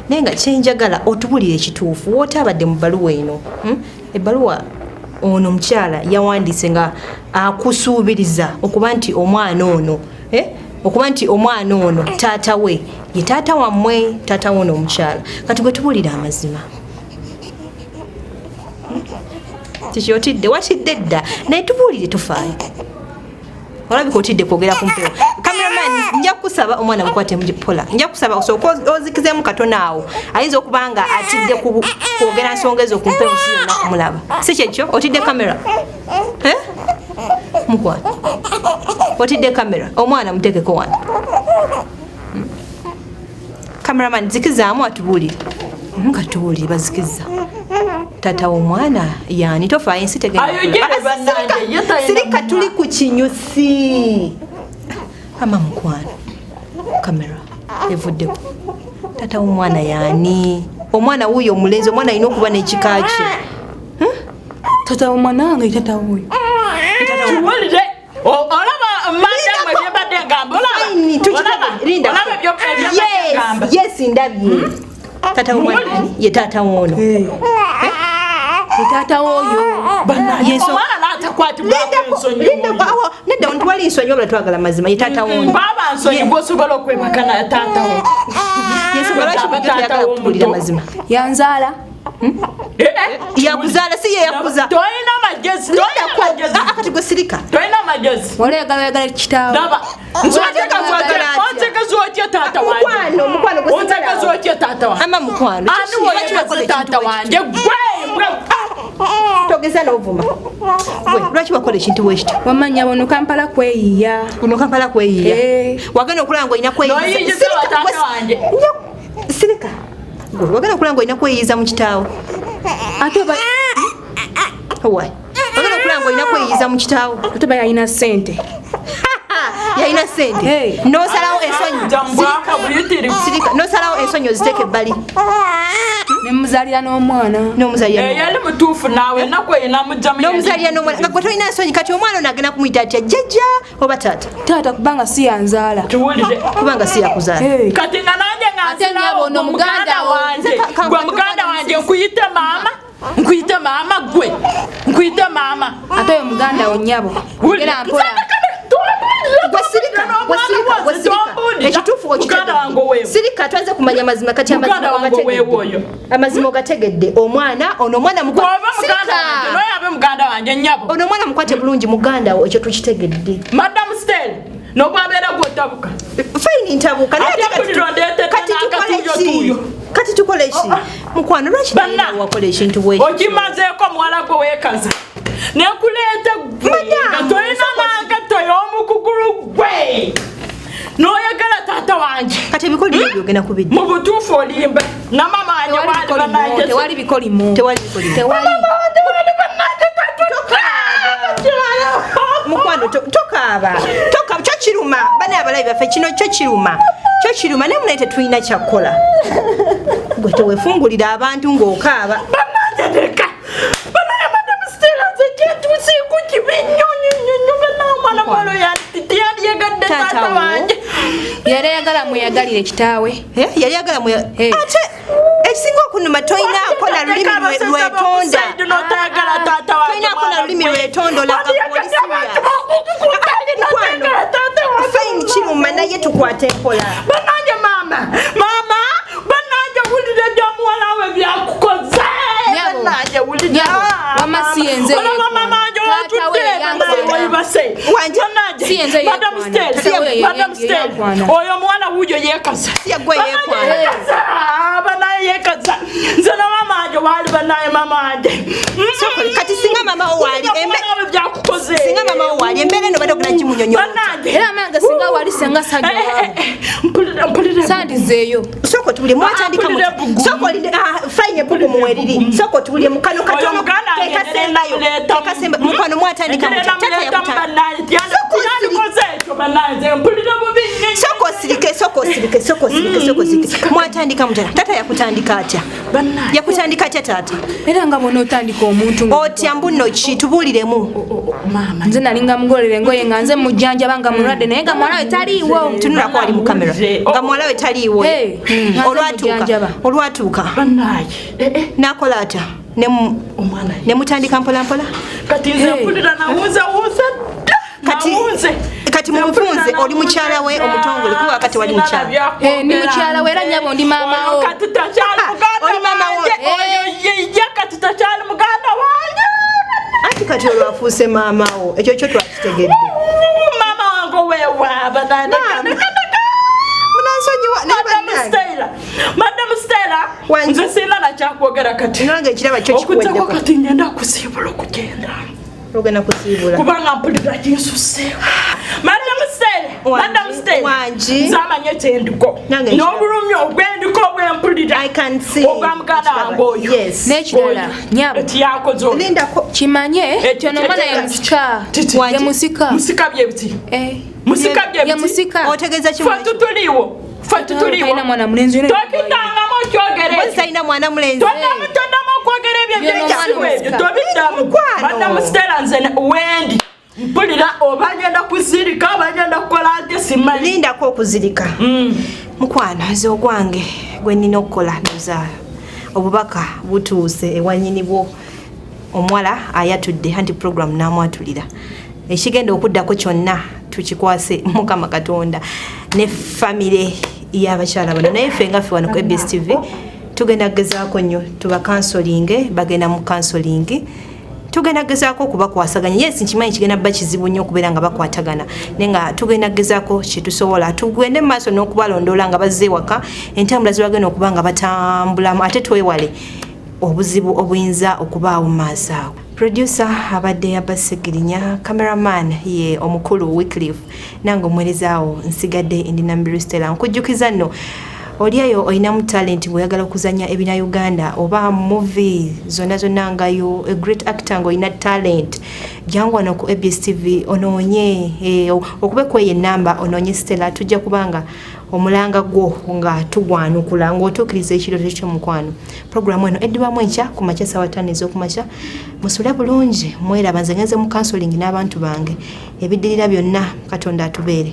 Naye nga kyenjagala otubuulire ekituufu. Wootaabadde mu bbaluwa eno. Ebbaluwa ono omukyala yawandiise nga akusuubiriza okuba nti omwana ono okuba nti omwana ono taata we ye taata wammwe, taata we ono omukyala. Kati gwe tubuulire amazima. Kiki otidde? Watidde dda. Naye tubuulire tufaayo. Olabika otidde kwogera ku mpewo. Cameraman, nja kukusaba omwana mukwate mpola. Nja kusaba osooke ozikizeemu katono awo. Ayinza okuba nga atidde kwogera nsonga ezo ku mpewo si yonna kumulaba. Si kyekyo? Otidde kamera? Mukwate. Otidde kamera. Omwana muteekeko wano. Cameraman, zikizaamu atubuulire. Nga tubuulire bazikiza. Taata w'omwana yaani tofaayo ensi tegenda. Sirika tuli ku kinyusi. Ama mukwano. Kamera evuddeko. Taata w'omwana yaani. Omwana wuuyo omulenzi, omwana alina okuba n'ekika kye. Taata w'omwana wange taata wuuyo. Tuwulire. Olaba madamu ebyembadde ngamba. Olaba. Olaba ebyembadde ngamba. Yes, ndabye. Taata w'omwana ye taata w'ono. Taata w'oyo. Omwana n'atakwatibwako ensonyi. Nedda ntwali nsonyi wabula twagala mazima ye taata w'ono. Baba nsonyi gw'osobola okwebaka na taata wo. Yensonga lwaki bulijjo toyagala kutubuulira mazima? Yanzaala. Yakuzaala si ye yakuza. Tolina magezi. Kati gwe sirika. Tolina magezi. Wali kitaawe. Daba. Ontegeza otya taata wange? Mukwano, mukwano gwe Ontegeza otya taata wange? Ama mukwano. Ani woyegeza taata wange? Gwe! Togeza n'ovuma. Gwe lwaki wakola ekintu bwekityo? Wamanya wano Kampala kweyiya. Kuno Kampala kweyiya. Wagenda okulaba ng'olina kweyiya. Taata wange. Sirika. Gwe wagenda okulaba ng'olina kweyiyiza mu kitaawo. Ate oba Wagenda okulaba ng'olina kweyiyiza mu kitaawo. Ate oba yalina ssente. Yalina ssente. N'osalawo ensonyi. Sirika. N'osalawo ensonyi oziteeke ebbali. Nemuzaalira n'omwana. N'omuzaalira. Yali mutuufu naawe ennaku eyo namugyamu. N'omuzaalira n'omwana. Nga gwe tolina nsonyi kati omwana ono agenda kumuyita atya? Jjajja oba taata? Taata kubanga si yanzaala. Tuwulire. Kubanga si yakuzaala. Kati nga nange nga nsirawo gwe muganda wange. Gwe muganda wange nkuyite maama. Nkuyite maama gwe. Nkuyite maama. Ate oyo muganda wo nnyabo. Ogera mpola. Ekituufu okitegedde. Sirika twaze kumanya mazima kati amazima ogategedde. Omwana ono omwana muganda wange nnyabo. Ono omwana mukwate bulungi muganda wo ekyo tukitegedde. Madam Stella n'obwabeera gw'otabuka. Fine ntabuka. Kati tukole ki? Mukwano lwaki wakola ekintu bwekityo? Okimazeeko muwala gwe weekaza. Nekuleeta gwe nga tolina nangatto y'omukugulu gwe. N'oyagala taata wange. Kati ebikolimo ebyo ogenda kubidda. Mu butuufu olimba. Na mama wange waali bannange. Tewali bikolimo. Tewali bikolimo. Tewali. Mama wange waali bannange Mukwano tokaaba. Tokaaba kyo kiruma. Bana abalabi baffe kino kyo kiruma. Kyo kiruma naye munaye tetulina kyakukola. Gwe tewefungulira abantu ng'okaaba. Bannange leka. Bannange Madam Stella nze kyentuuseeko kibi nnyo nnyo nnyo nnyo. Bannange omwana muwala oyo yandiyagadde taata wange. Yali ayagala mweyagalire kitaawe. Yali ayagala ate ekisinga okunuma tolinaako na lulimi lwetonda. Tolinaako na lulimi lwetonda olaga polisi. Naye tukwate mpola. Bannange maama, maama, bannange wulira ebya muwala we byakukoze. Nyabo. Bannange wulira. Nyabo, wamma si yenze Olaba yeekwana. maama wange Taata we otudde, yankwana. wayibase. Wanje. Bannange, Si yenze Madam yeekwana. Stella, Taata we Madam Stella, yeekwana. oyo omuwala wuuyo yeekaza. Si ye gwe yeekwana. Bannange yeekaza, bannange yeekaza. Nze ne maama wange waali, bannange maama wange. Soko, kati singa mama wo waali, Muwala we byakukoze. Singa mama wo waali, embeera eno badde ogenda gimunyonyola. Bannange. Era amange singa wali senga sajja Eh, eh, waabwe. eh, mpulira, mpulira. Sandizeeyo. Soko tubulye mwatandika Mpulira mutya? ebbugumu. Soko olinde, ah, fine, ebbugumu weriri. Soko tubulye mukano Oyo katono muganda wange kekasembayo. ngerera Kekasemba mukwano mwatandika mutya? Taata yakutandika. Yandikoze ekyo bannange, mpulira bubi nnyo. Soko osirike, soko osirike, soko osirike, soko osirike. Mwatandika mutya? Taata yakutandika atya? Bannange. Yakutandika atya taata? Era nga bw'onootandika omuntu Otya mbuno ki tubuuliremu. Maama. Nze nalinga mugolera engoye nga nze mujjanjaba nga mulwadde naye nga muwala we taliiwo. Tunulako wali mu kamera. Nga muwala we taliiwo. Hey, nga nze Olwatuuka. mujjanjaba. Olwatuuka. Bannange. Eh, eh, N'akola atya? Omwana ye. Ne mutandika mpola mpola? Kati nze Hey. mpulira nawunzewunze dda. Nawunze. Kati mu bufunze oli mukyala we omutongole kuba kati wali mukyala. Eh, ndi mukyala we era nnyabo ndi maama wo. Oyo kati takyali muganda Oli maama wo. wange. Oyo ye kati takyali muganda wange. Anti kati olwafuuse maama wo ekyo kyo twakitegedde. Maama wange weewa bannange. Maama. Munansonyiwa naye Madam bannange. Stella, Madam Stella, Wange. nze sirina nakyakwogera kati. Nange ekiraba kyo Okujjako kikuweddeko. kati ngenda kusiibula okugenda. Ogenda kusiibula. Kubanga mpulira kinsuseewo. Madam Stella, Wangi, Madam Stella, wangi. nze amanyi ekyendiko. Nange nkiraba. N'obulumi obwendiko bwempulira. I can see. Ogwa muganda wange oyo. Yes. N'ekirala nyabo Ekiyankoze oyo. Lindako. kimanye Ekyo kyono omwana ye musika. Titi. Ye musika. Musika bye biti. Eh. Musika bye Ye biti. musika. Otegeeza kimu. Ffe tutuliiwo. Ffe tutuliiwo. Talina mwana mulenzi yona. Tokitangamu okyogera Mpozi ekyo. talina mwana mulenzi. Toddamu, toddamu okwogera ebyo Byonna ebyekisibu omwana ebyo omusika. tobiddamu. Mukwano. Madam Stella, nze wendi mpulira oba ngenda kuzirika oba ngenda kukola nte simanyi. Lindako okuzirika. Mukwano nze ogwange gwe nnina okukola nozaala. Obubaka butuuse ewa nnyini bwo. Omuwala ayatudde anti program n'amwatulira. Ekigenda okuddako kyonna tukikwase Mukama Katonda ne famire y'abakyala bano. Naye ffe nga ffe wano ku ABS TV tugenda kugezaako nnyo tubakansolinge, bagenda mu counseling. Tugenda kugezaako okubakwasaganya. Yes, nkimanyi kigenda kuba kizibu nnyo okubeera nga bakwatagana, naye nga tugenda kugezaako kye tusobola. Tugende mu maaso n'okubalondoola nga bazze ewaka, entambula ze bagenda okuba nga batambulamu, ate twewale obuzibu obuyinza okubaawo mu maaso ago. Producer abadde Abbas Ssegirinya, cameraman ye omukulu Wycliffe, nange omuweerezaawo nsigadde ndi Nambiru Stella. Nkujjukiza nno oli eyo olinamu talent ng'oyagala okuzannya ebina Uganda oba movie zonna zonna nga yo a great actor ng'olina talent, jangu wano ku ABS TV onoonye, okube kweyo ennamba onoonye Stella, tujja kubanga omulanga gwo nga tugwanukula ng'otuukiriza ekirooto ky'omukwano. Puroguramu eno eddibwamu enkya ku makya ssaawa 5 ez'okumakya. Musule bulungi, mweraba nze ngenze mu counseling n'abantu bange. Ebiddirira byonna Katonda atubeere.